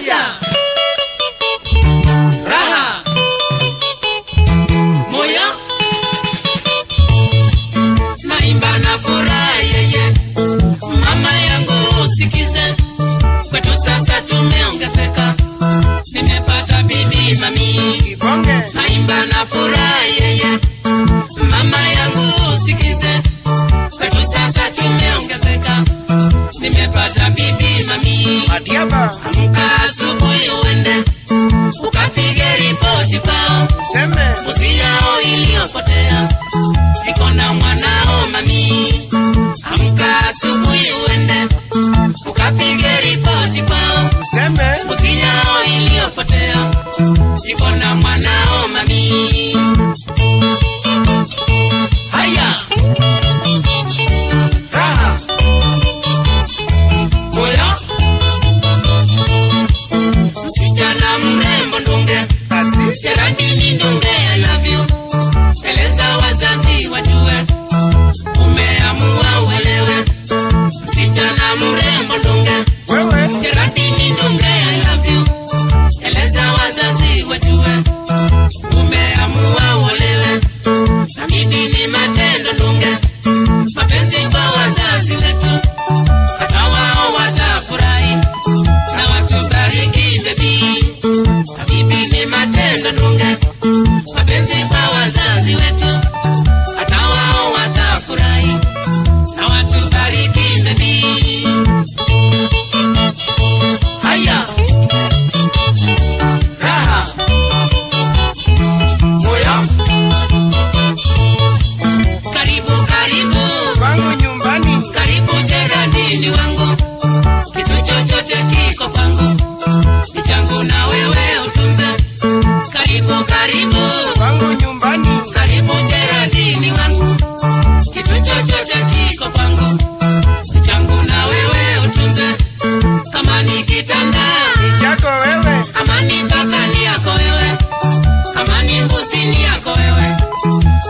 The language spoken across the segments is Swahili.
Haya, raha, moyo, naimba na furaha yeye. Mama yangu usikize, kwetu sasa tumeongezeka, nimepata bibi mami. Kibonge. Naimba na furaha yeye. Mama yangu usikize, kwetu sasa tumeongezeka, nimepata bibi mami. Madiaba. Amka asubuhi uende ukapige ripoti kwao, Seme. mbuzi yao iliyopotea iko na mwanao mami. Amka asubuhi uende ukapige ripoti kwao, Seme. mbuzi yao iliyopotea iko na mwanao mami. Haya, raha, moyo, msichana mrembo ndunge Basi. Geraldine Ndunge, I love you. Eleza wazazi wajue, umeamua uelewe. Msichana mrembo Ndunge, Wewe. Geraldine Ndunge, I love you. Eleza wazazi wajue, umeamua uolewe. Na mimi ni matendo Ndunge, mapenzi kwa wazazi wetu, hata wao watafurahi na watubariki baby. Habibi ni matendo Ndunge, mapenzi kwa wazazi wetu, hata wao watafurahi na watubariki baby. Haya, raha, moyo, karibu karibu, Kwangu nyumbani. Karibu Geraldine wangu, kitu chochote kiko kwangu, ni changu na wewe utunze. Karibu karibu, Kwangu nyumbani. Karibu Geraldine wangu, kitu chochote kiko kwangu, ni changu na wewe utunze. Kama ni kitanda, Ni chako wewe. Kama ni paka ni yako wewe, kama ni mbuzi ni yako wewe,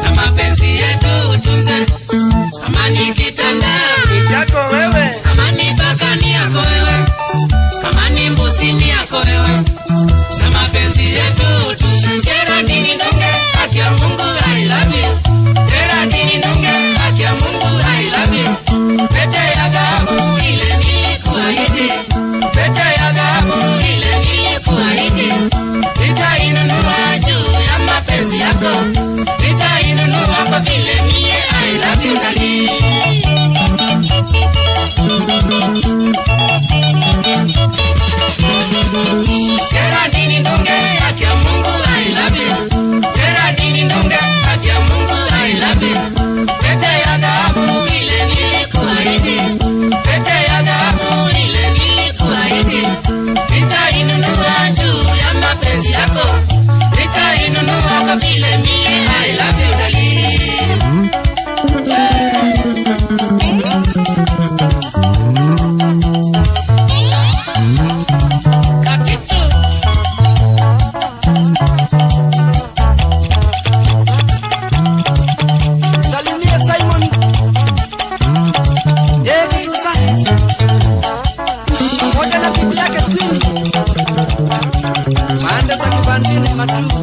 na mapenzi yetu utunze. Kama ni kitanda, Ni chako wewe. Kama ni paka ni yako wewe, kama ni mbuzi ni yako wewe, na mapenzi yetu utunze. Geraldine Ndunge, haki ya Mungu I love you. Geraldine Ndunge, haki ya Mungu I love you. Pete ya dhahabu ile nilikuahidi, pete ya dhahabu ile nilikuahidi, nitainunua juu ya mapenzi yako, nitainunua kwa vile mie I love you darling. Geraldine Ndunge, haki ya Mungu I love you. Geraldine Ndunge, haki ya Mungu I love you. Pete ya dhahabu ile nilikuahidi, pete ya dhahabu ile nilikuahidi, nitainunua juu ya mapenzi yako, nitainunua kwa vile mie I love you darling. Katitu. Salimie Simon. Eh, Kitusa. Pamoja na bibi yake Queen. Pande za Kibandini Matu.